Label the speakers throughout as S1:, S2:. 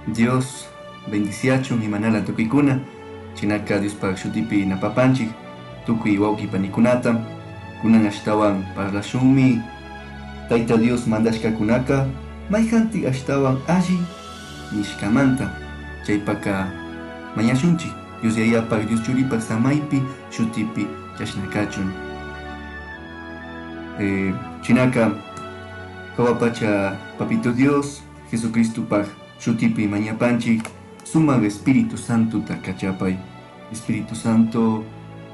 S1: Dios bendiciachun imanala tukuykuna, chinaka Diospaj shutipi napapanchik tukuy wawqi panikunata, kunan ashtawan parlashunmi Tayta Dios mandashkakunaka mayjantik ashtawan alli nishkamanta, chaypaka mañashunchik Dios Yayapak Dios Churipak samaypi shutipi chashna kachun. Chinaka jahua pacha Papito Dios Jesucristopak shutipi mañapanchik sumak Espíritu Santota kachapay. Espíritu Santo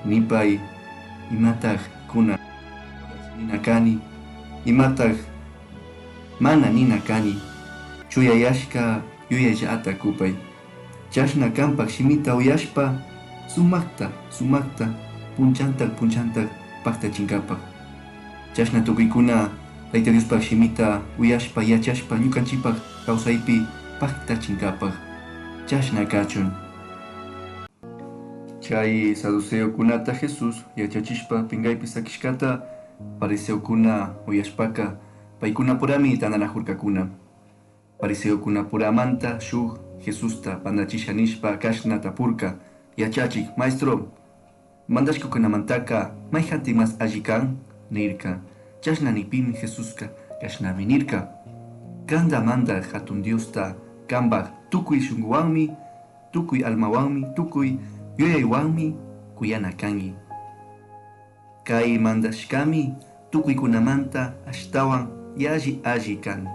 S1: nipay imataj kuna nina kani, imataj mana nina kani, chuyayashka yuyayllata kupay. Chashna kanpak shimita uyashpa sumakta sumakta punchantak punchantak paktachinkapak. Chashna tukuykuna Tayta Diospak shimita uyashpa yachashpa ñukanchikpak kawsaypi paktachinkapak. Chashna kachun. Chay saduceokunata Jesús yachachishpa pingaypi sakishkata fariseokuna uyashpaka paykunapurami tandanajurkakuna. Fariseokunapuramanta shuk Jesusta pandachisha nishpa kashna tapurka: Yachachik, maestro, mandashkakunamantaka mayjantik mas alli kan? Nirka. Chashna nipimi Jesuska kashnami nirka: Kanda mandaj jatun Diosta kanpak tukuy shunkuwanmi, tukuy almawanmi, tukuy yuyaywanmi kuyana kanki. Kay mandashkami tukuykunamanta ashtawan yalli alli kan.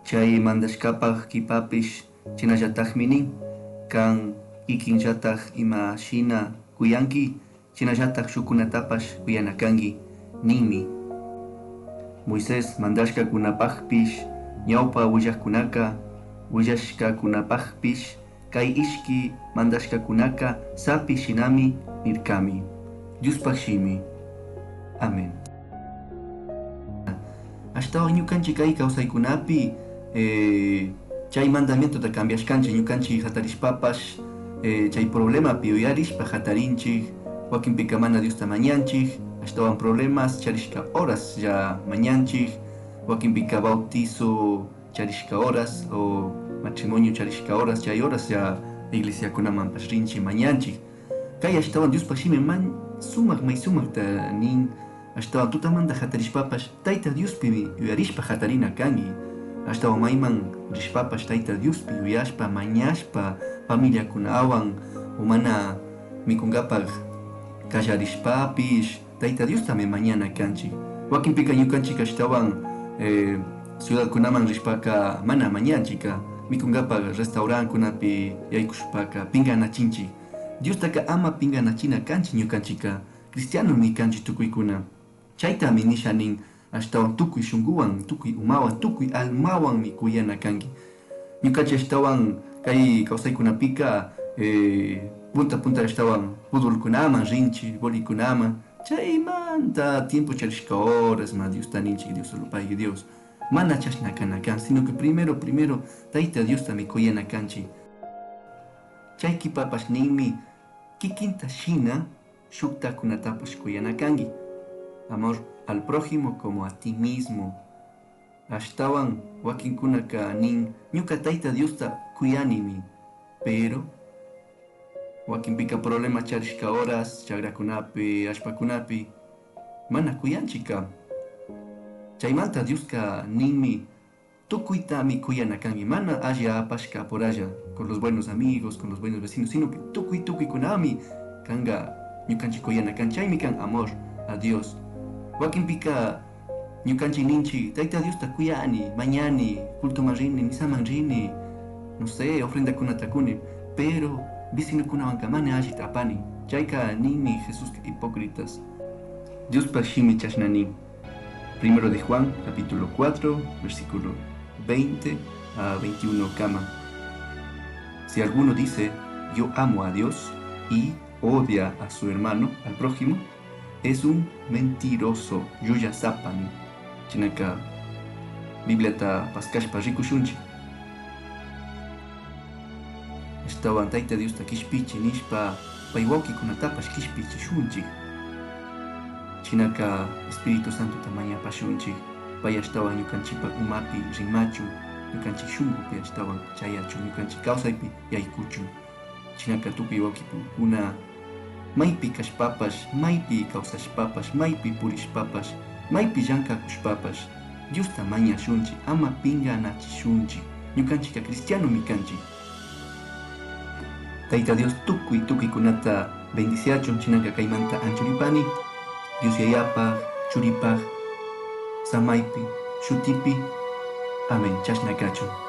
S1: Chay mandashkapak kipapish chinallatakmi nin, kan kikinllatak ima shina kuyanki, chinallatak shukkunatapash kuyana kanki, ninmi. Moisés mandashkakunapakpish ñawpa willakkunaka willashkakunapakpish kay ishki mandashkakunaka sapi shinami nirkami. Diospak shimi. Amén. Ashtawan ñukanchik kay kawsaykunapi chay mandamientota cambiashkanchik ñukanchik hatarishpapash chay problemapi yuyarishpa hatarinchik, wakinpika mana Diosta mañanchik, ashtawan problemas charishka horaslla mañanchik, wakinpika bautizo charishka horas o matrimonio charishka horas chay horaslla iglesiakunamanpash rinchik mañanchik. Kay ashtawan Diospak shimi man sumak may sumakta nin, ashtawan tutamanta hatarishpapash Tayta Diospimi yuyarishpa hatarina kanki, ashtawan mayman rishpapash Tayta Diospi yuyashpa mañashpa familiakunawan o mana mikunkapak kallarishpapish Tayta Diostami mañana kanchik. Wakinpika ñukanchik ashtawan ciudadkunaman rishpaka mana mañanchika, mikunkapak restaurantkunapi yaykushpaka pinganachinchik. Diostaka ama pinganachina kanchik ñukanchika, cristianomi kanchik tukuykuna. Chaytami nisha nin, ashtawan tukuy shunkuwan, tukuy umawan, tukuy almawanmi kuyana kanki. Ñukanchik ashtawan kay kawsaykunapika punta punta ashtawan futbolkunaman rinchik, golikunaman, chaymanta tiempo charishka horas ma Diosta ninchik, Dios solo pay Dios. Mana chashna kana kan, sino que primero primero Tayta Diostami kuyana kanchik. Chay kipapash ninmi kikinta shina shuktakunatapash kuyana kanki. Amor al prójimo como a ti mismo. Ashtawan wakinkunaka nin ñuka Tayta Diosta kuyanimi, pero wakinpika problema charishka horas chakrakunapi, allpakunapi mana kuyanchika. Chaymanta Dioska ninmi tukuytami kuyana kanki, mana alli apashka por allá con los buenos amigos, con los buenos vecinos, sino que tukuy tukuykunami kanka ñukanchik kuyana kan, chaymi kan amor a Dios. Wakinpika ñukanchik ninchik Tayta Diosta kuyani, mañani, cultoman rini, misaman rini, no sé, ofrendakunata kuni, pero vecinokunawanka mana allita apani. Chayka ninmi Jesuska hipócritas. Diospak shimi chashna nin. Primero de Juan, capítulo 4, versículo 20 a 21 kama. Si alguno dice, yo amo a Dios y odia a su hermano, al prójimo, es un mentiroso. Llulla sapani. Chinaka Bibliata paskashpa rikushunchik. Ashtawan Tayta Diosta kishpichi nishpa pay wawqikunatapash kishpichishunchik. Chinaka Espíritu Santota mañapashunchik pay ashtawan ñukanchikpak umapi rimachun. Ñucanchij shungupi ashtahuan chayachun, ñucanchij causaipi yaicuchun. Shinaca tucui huauquicuna maipi cashpapash, maipi causashpapash, maipi purishpapash, maipi llancacushpapash, Diosta mañashunchij, ama pinganachishunchij. Ñucanchijca cristianomi canchij. Taita Dios tucui tucuicunata bendiciachun, shinaca caimanta anchuripani, Dios Yayapaj, Churipaj, Samaipi, Shutipi. Amén. Chashna cachun.